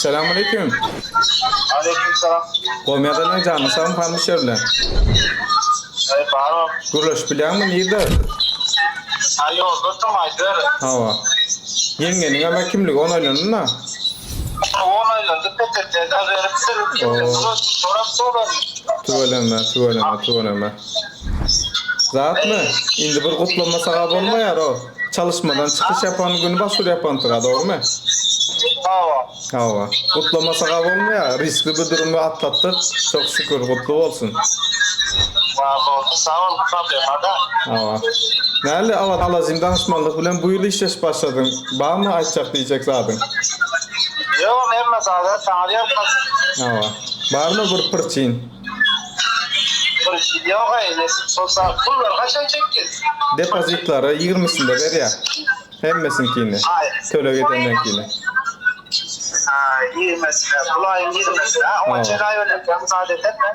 Salam aleýkum. Aleýkum salam. Gowy ýagdaýlaň janyň sagmy hany şerle. Eý barmy. Gürleşip bilýäňmi nirde? Ha ýolda oturm aýdyber. Hawa. Ýeňňeniň hem kimligi onaýlandyna. Hawa onaýlandy PTT-da beripdir. Sorap soran. Tüweleme tüweleme tüweleme. Zatmy? Indi bir gutlamasaga bolmaýar o. Çalyşmadan çykyş ýapan güni başwur ýapansyga dogrymy? Hawa. Hawa. Gutlamasaga bolmaýar. Riskli bir durumy atlatdyk. Çok şükür gutly bolsun. Sag bolsun sag bol problemada. Hawa. Näli Alazim danyşmanlyk bilen bu ýyl işleşip başladyň. Barmy aýtjak diýjek zadyň? Ýok hemme zada saňa ýalkasyn. Hawa. Barmy bir pyrçyn? Pyrçyn ýok aý nesip bolsa pullar haçan çekýäs? Depozitlary ýigrimisinde berýär. Hemmesinkini. Töleg edendenkini.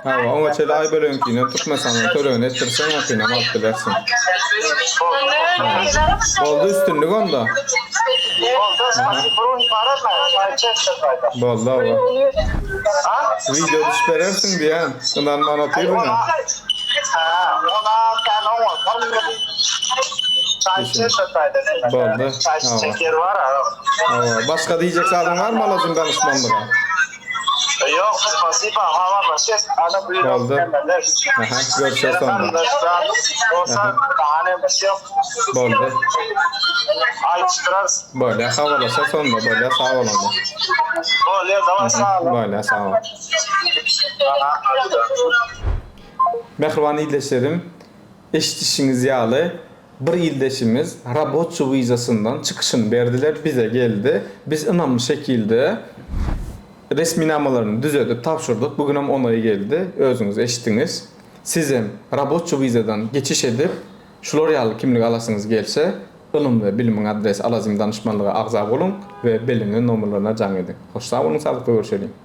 Hawa, oňa çenli aý bölegiňkinem Türkmenistanyň tölegini etdirseň, oňkinem alyp bilersiň. Boldy üstünlik onda. Boldy hawa. Wideo düşüp berersiň diýýän. Ynanman otyryn-a. Boldy. Hawa. Başga diýjek zadyň barmy Alajym danyşmanlyga? Ýok, spasiba, habarlaşýas. Ana buýruk Boldy. Aha, görüşeris onda. Boldy. Aýdyşdyrarys. Bolýar, habarlaşarys onda. Bolýar, sag bol onda. Bolýar, daway sag bol. Bolýar, sag bol. Mähriban ildeşlerim, Eşidişiňiz ýaly, bir ildeşimiz raboçi wizasyndan çykyşyny berdiler, bize geldi. Biz ynamly şekilde resminamalaryny düzedip tabşyrdyk. Bu günem onaýy geldi, özüňiz eşitdiňiz. Sizem raboçi wizadan geçiş edip, şular ýaly kimlik alasyňyz gelse, Ylym we bilimiň adresi Alazim danyşmanlyga agza boluň we bellenen nomerlerine jaň ediň. Hoş sag boluň, saglykda görşeliň!